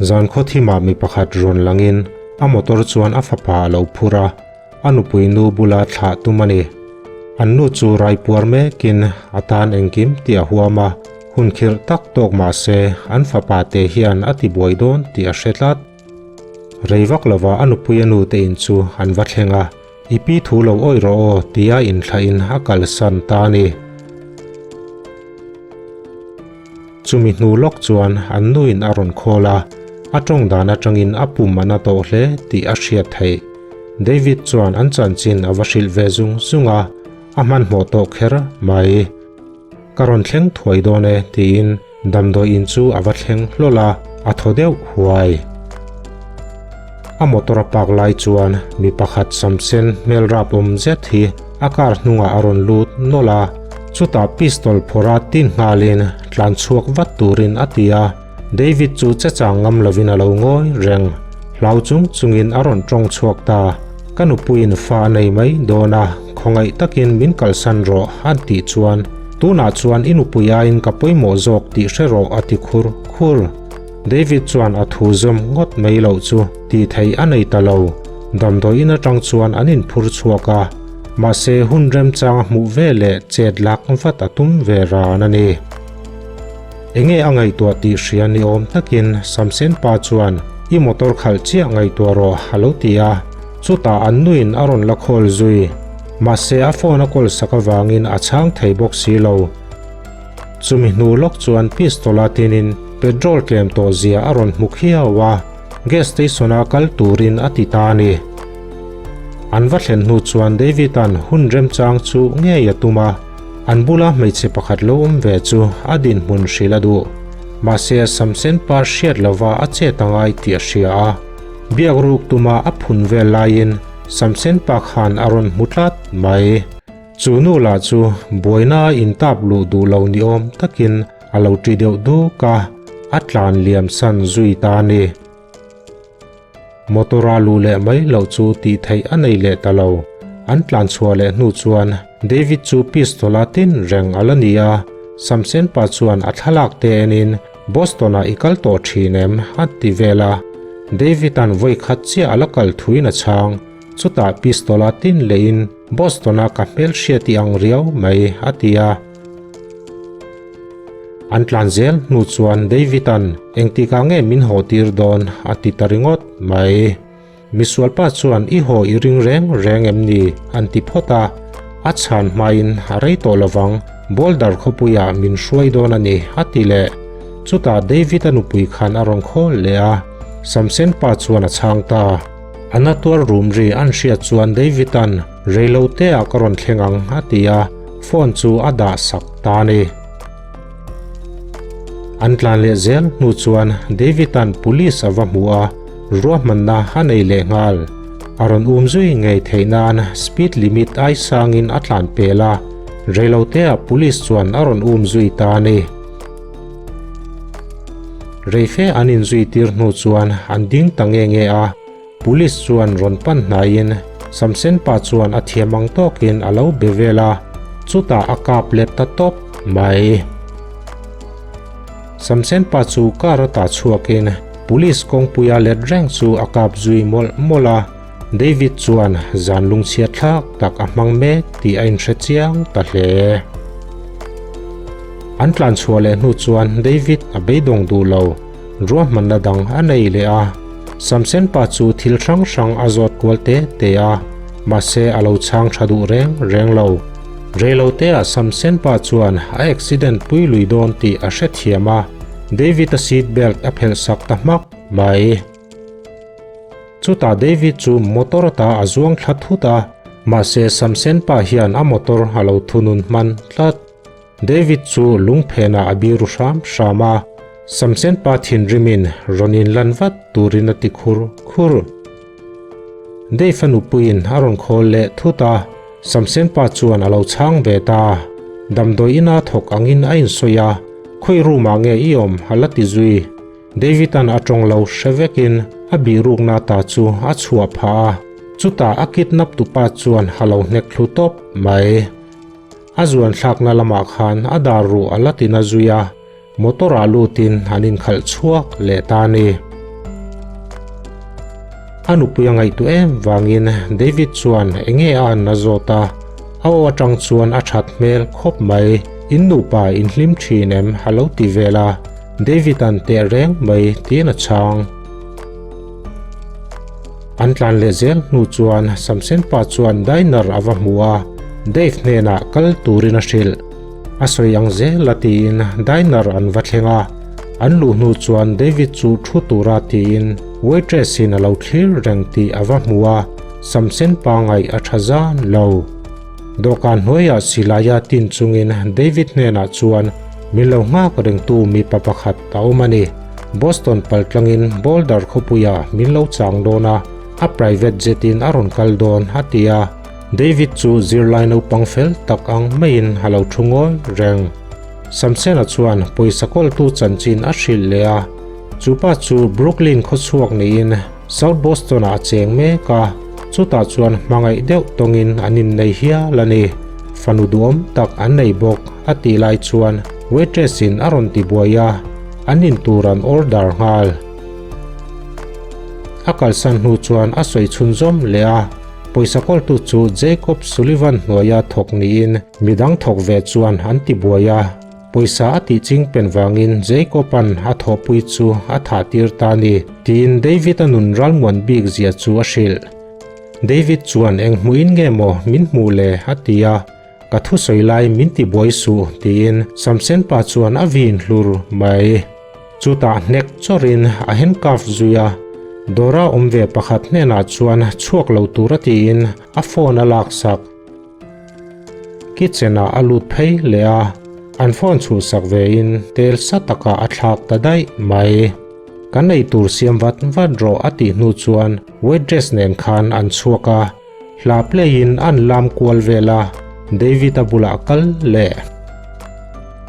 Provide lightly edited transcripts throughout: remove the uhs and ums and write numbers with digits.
Zan khaw thimah mi pakhat rawn langin a motor chuan a fapa a lo phur a, a nupui nu bula thlah tum a ni. An nu chu raipuar mekin a tan engkim tih a huam a, hun khirh tak tawk mah se an fapa te hian a tibuai dawn tih a hre tlat. Rei vak lova a nupui a nu te in chu an va thleng a, I pi thu lo awih rawh aw tia inthlahin a kalsan ta a ni. Chumi hnu lawk chuan an nuin a rawn khawl a, a tawng dan atangin a pum a na tawh hle tih a hriat theih. David chuan an chanchin a va hrilh ve zung zung a, a hmanhmawh tawh kher mai. Ka rawn thleng thuai dawn e tiin damdawi in chu a va thleng hlawl a, a thaw deuh huai. A motor a park lai chuan mi pakhat samsen hmel rap awm zet hi a car hnungah a rawn lut nawlh a, chutah pistol phawrh a tin nghalin tlan chhuak vat turin a ti a, David chu che chang ngam lovin a lo ngawi reng. Hlau chung chungin a rawn tawng chhuak ta, Ka nupuiin fa a nei mai dawn a, khawngaih takin min kalsan rawh a tih chuan tunah chuan i nupui aiin ka pawimawh zawk tih hre rawh a ti khur khur. David chuan a thu zawm ngawt mai loh chu tih theih a nei ta lo. Damdawi in atang chuan an inphur chhuak a, mahse hun remchang a hmuh ve leh chet lak vat a tum ve ran a ni. Enge a ngaihtuah tih hria ni awm takin Samsen pa chuan i motor khalh chiah ngaihtuah rawh a lo ti a, chutah an nuin a rawn la khawl zui. Mahse a phone a kawl sak avangin a chhang thei bawk si lo. Chumi hnu lawk chuan pistol a tinin petrol tlem tawh zia a rawn hmu khiau a, gas station a kal turin a ti ta a ni. An va thlen hnu chuan David-a'n hun remchang chu ngei a tum a, an bula hmeichhe pakhat lo awm ve chu a dinhmun hrilh a duh. Mahse Samsen pa hriat lova a chet a ngai tih a hria a, biak ruk tuma a phun vel laiin Samsen pa khan a rawn hmu tlat mai. Chu nu lah chu buaina a intap luh duh lo ni awm takin a lo ṭi deuh duk a, a tlan liam san zui ta a ni. Motor a luh leh mai loh chu tih theih a nei leh ta lo. An tlan chhuah leh hnu chuan David chu pistol a tin reng a la ni a, Samsen pa chuan a thlalak te enin Boston-ah i kal tawh ṭhin em? a ti vel a. David-a'n vawi khat chiah a la kal thuin a chhang. Chutah pistol a tin lehin Boston-a ka hmelhriat i ang riau mai a ti a. An tlan zel hnu chuan David-a'n engtikah nge min haw tir dawn a ti ta ringawt mai. Misualpa chuan i haw i ring reng reng em ni an ti phawt a, a chhan hmain a rei tawh lovang Boulder khawpuiah min hruai dawn a ni a ti leh. Chutah David-a nupui khan a rawn khawl leh a, Samsen pa chuan a chhang ta. A na tuar rum ri an hriat chuan David-a'n reilote ah ka rawn thleng ang a ti a, phone chu a dah sak ta a ni. An tlan leh zel hnu chuan David-a'n police a va hmu a, ruahmanna a nei leh nghal. A rawn um zui ngei theih nan speed limit ai sangin a tlan pel a, reilote ah police chuan a rawn um zui ta a ni. Reife an inzui tir hnu chuan an ding ta nge nge a, Police chuan rawn pan hnaiin Samsen pa chuan a thiam ang tawkin a lo be vel a, chutah a kap let ta tawp mai. Samsen pa chu car ata chhuakin Police kawngpuia let reng chu a kap zui mawlh mawlh a, David chuan zan lungchhiat thlak tak a hmang mek tih a inhre chiang ta hle. An tlan chhuah leh hnu chuan David a beidawng duh lo, ruahmanna dang a nei leh a. Samsen pa chu thil hrang hrang a zawt kual te te a, mahse a lo chhang tha duh reng reng lo. Reiloteah Samsen pa chuan a accident pui lui dawn tih a hrethiam a, David-a seat belt a phelh sak ta hmak mai. Chutah David chu motor ata a zuang thla thut a, mahse Samsen pa hian a motor a lo thunun hman tlat. David chu lungphenah a biru hram hram a, Samsen pa thinrimin rawn inlan vat turin a ti khur khur. Dave-a nupuiin a rawn khawl leh thut a, Samsen pa chuan a lo chhang ve ta. Damdawi ina thawk angin a insawi a, Khawi room ah nge i awm? a la ti zui. David-a'n a tawng lo hre vekin a bihrukna ta chu a chhuah phah a, chutah a kidnap tupa chuan a lo hnek thlu tawp mai. A zuan thlakna lamah khan a dar ruh a la tina zui a, motor-ah lutin an inkhalh chhuak leh ta a ni. A nupui a ngaihtuah em vangin David chuan enge a an a zawt a, a aw atang chuan a that hmel khawp mai. In nupa in hlim thin em? a lo ti vel a, David an teh reng mai tiin a chhang. An tlan leh zel hnu chuan Samsen pa chuan diner a va hmu a, Dave hnenah kal turin a hrilh. A sawi ang zel a tiin diner an va thleng a, an luh hnu chuan David chu thu tura tiin waitress in a lo thlir reng tih a va hmu a, Samsen pa ngaih a tha zan lo. Dawhkan hnuaiah silaia tin chungin David hnenah chuan min lo nghak rengtu mipa pakhat a awm a ni. Boston paltlangin Boulder khawpuia min lo chang dawn a, a private jet in a rawn kal dawn a ti a. David chu zirlai naupang fel tak ang maiin a lo thu ngawi reng. Samsena chuan pawisa kawltu chanchin a hrilh leh a, chu pa chu Brooklyn khawchhuak niin South Boston-ah a cheng mek a, chutah chuan hmangaih deuh tawngin an innei hial a ni. Fanu duhawm tak an nei bawk a tih lai chuan waitress-in a rawn ti buai a, an in tur an order nghal. A kalsan hnu chuan a sawi chhunzawm leh a. Pawisa kawltu chu Jacob Sullivan hnuaia thawk niin midang thawk ve chuan an ti buai a, pawisa a tih ching pen vangin Jacob-a'n a thawhpui chu a thah tir ta a ni, tiin David-a nun ralmuan bik zia chu a hrilh. David chuan eng hmuhin nge maw min hmuh le? a ti a, Ka thusawi lai min ti buai suh, tiin Samsen pa chuan a vin hlur mai. Chutah hnek chawrhin a handcuff zui a, Dora awm ve pakhat hnenah chuan chhuak lo tura tiin a phone a laksak. Kitchen ah a lut phei leh a, an phone chhuhsak vein tel sa takah a thlak ta daih mai. Kan ei tur siam vat vat rawh a tih hnu chuan waitress nen khan an chhuak a. Hla play in an lam kual vel a, David a bulah kal leh.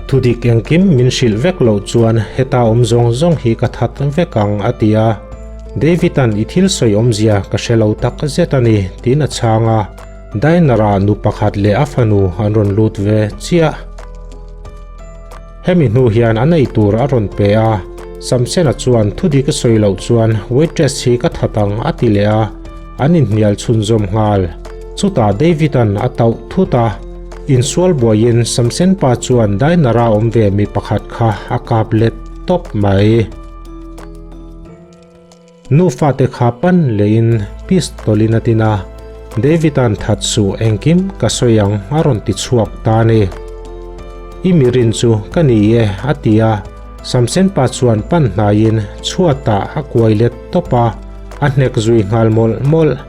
Thudik engkim min hrilh vek loh chuan heta awm zawng zawng hi ka that vek ang a ti a. David an i thil sawi awmzia ka hre lo tak zet a ni tiin a chhang a. Diner ah nu pakhat leh a fanu an rawn lut ve chiah. Hemi hnu hian an ei tur a rawn pe a, Samsena chuan thudik a sawi loh chuan waitress hi ka that ang a ti leh a, an inhnial chhunzawm nghal. Chutah David-a'n a tauh thut a, insual buaiin Samsen pa chuan diner-a awm ve mi pakhat kha a kap let tawp mai. Nu fate kha pan lehin pistol in a tin a, David-a'n that suh engkim ka sawi ang a rawn ti chhuak ta a ni. I mirin chu ka ni e a ti a, Samsen pa chuan pan hnaiin chhuatah a kuai let tawp a, a hnek zui nghal mawlh mawlh.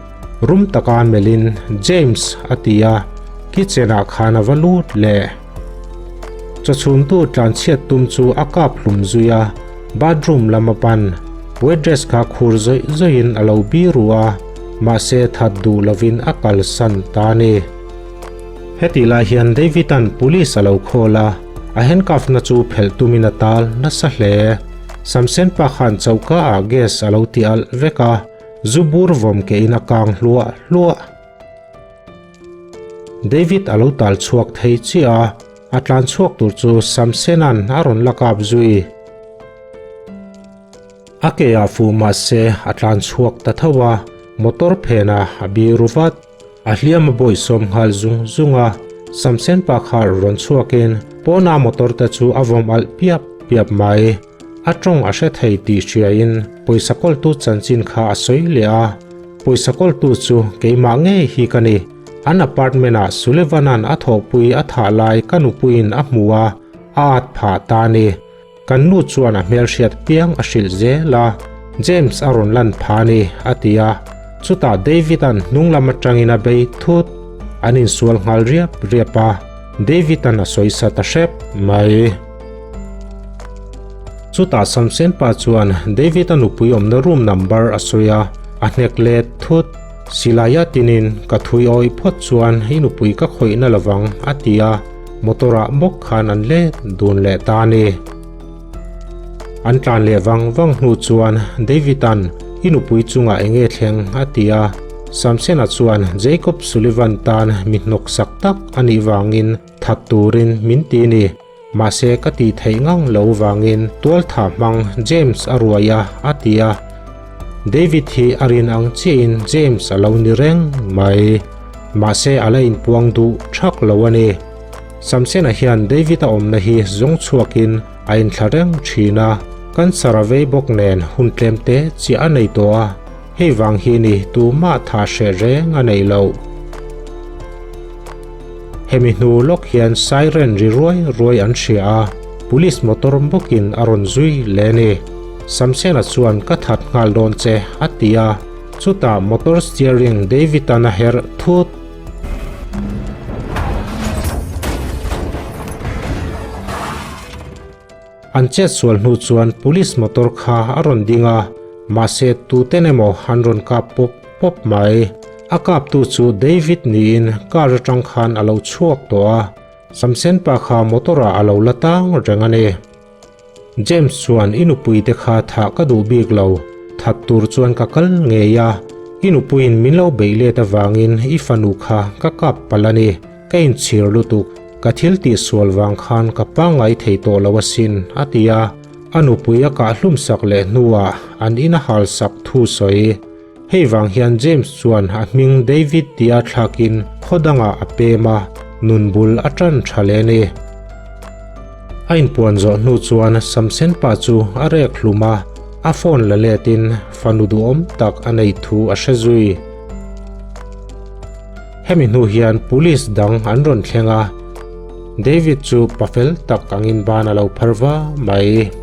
Rum taka melhin James a ti a, kitchen ah khan a va lut leh. Chawchhumtu tlanchhiat tum chu a kap hlum zui a, bathroom lam a pan. Waitress kha khur zawih zawihin a lo bi ru a, mahse that duh lovin a kalsan ta a ni. Hetih lai hian David-a'n police a lo call a, a handcuff na chu phelh tumin a tal nasa hle. Samsen pa khan choka ah gas a lo ti alh vek a, zu bur vawm ke in a kang hluah hluah. David a lo tal chhuak thei chiah a, a tlan chhuak tur chu Samsena'n a rawn la kap zui. A ke ah fuh mah se a tlan chhuak ta tho a, motor phenah a biru vat. A hliam a bawihsawm nghal zung zung a, Samsen pa kha rawn chhuakin pawna motor te chu a vawm alh piap piap mai. A tawng a hre thei tih hriain pawisa kawltu chanchin kha a sawi leh a, Pawisa kawltu chu keimah ngei hi ka ni. An apartment ah Sullivan-a'n a thawhpui a thah lai ka nupuiin a hmu a, a at phah ta a ni. Kan nu chuan a hmelhriat piang a hrilh zel a, James a rawn lan pha a ni, a ti a. Chutah David-a'n hnung lam atangin a bei thut. An insual nghal riap riap a, David-a'n a sawisa ta hrep mai. Chutah Samsen pa chuan David-a nupui awmna room number a sawi a, a hnek let thut. Silaia tinin ka thui awih phawt chuan i nupui ka khawihna lovang a ti a, motor ah bawk khan an let dun leh ta a ni. An tlan leh vang vang hnu chuan David-a'n i nupui chungah eng nge thleng a ti a, Samsena chuan Jacob Sullivan tan mi hnawksak tak a nih vangin that turin min ti ni. Mahse ka tih theih ngang lo vangin tualtha hmang James a ruai a, a ti a. David hi a rin ang chiahin James a lo ni reng mai. Mahse a la inpuang duh thak lo a ni. Samsena hian David-a awmna hi zawng chhuakin a inthla reng thin a, cancer a vei bawk nen hun tlem te chiah a nei tawh a, hei vang hi ni tumah tha hreh reng a nei lo. Hemi hnu lawk hian siren ri ruai ruai an hria a, police motor bawkin a rawn zui leh a ni. Samsena chuan ka that nghal dawn che a ti a, chutah motor steering David-a'n a herh thut. An chetsual hnu chuan police motor kha a rawn ding a, mahse tuten emaw an rawn kap pawp pawp mai. A kaptu chu David niin car atang khan a lo chhuak tawh a, Samsen pa kha motor ah a lo la tang reng a ni. James chuan i nupui te kha thah ka duh bik lo, that tur chuan ka kal ngei a, i nupuiin min lo beih let avangin i fanu kha ka kap palh a ni. Ka inchhir lutuk, ka thil tihsual vang khan ka pangngai thei tawh lo asin, a ti a. A nupui a kah hlum sak leh hnuah an in a hal sak thu sawi. Hei vang hian James chuan a hming David tia thlakin khaw dangah a pem a, nun bul a tan tha leh a ni. A inpuan zawh hnu chuan Samsen pa chu a rek hlum a, a phone la letin fanu duhawm tak a neih thu a hre zui. Hemi hnu hian police dang an rawn thleng a, David chu pafel tak angin ban a lo phar va mai.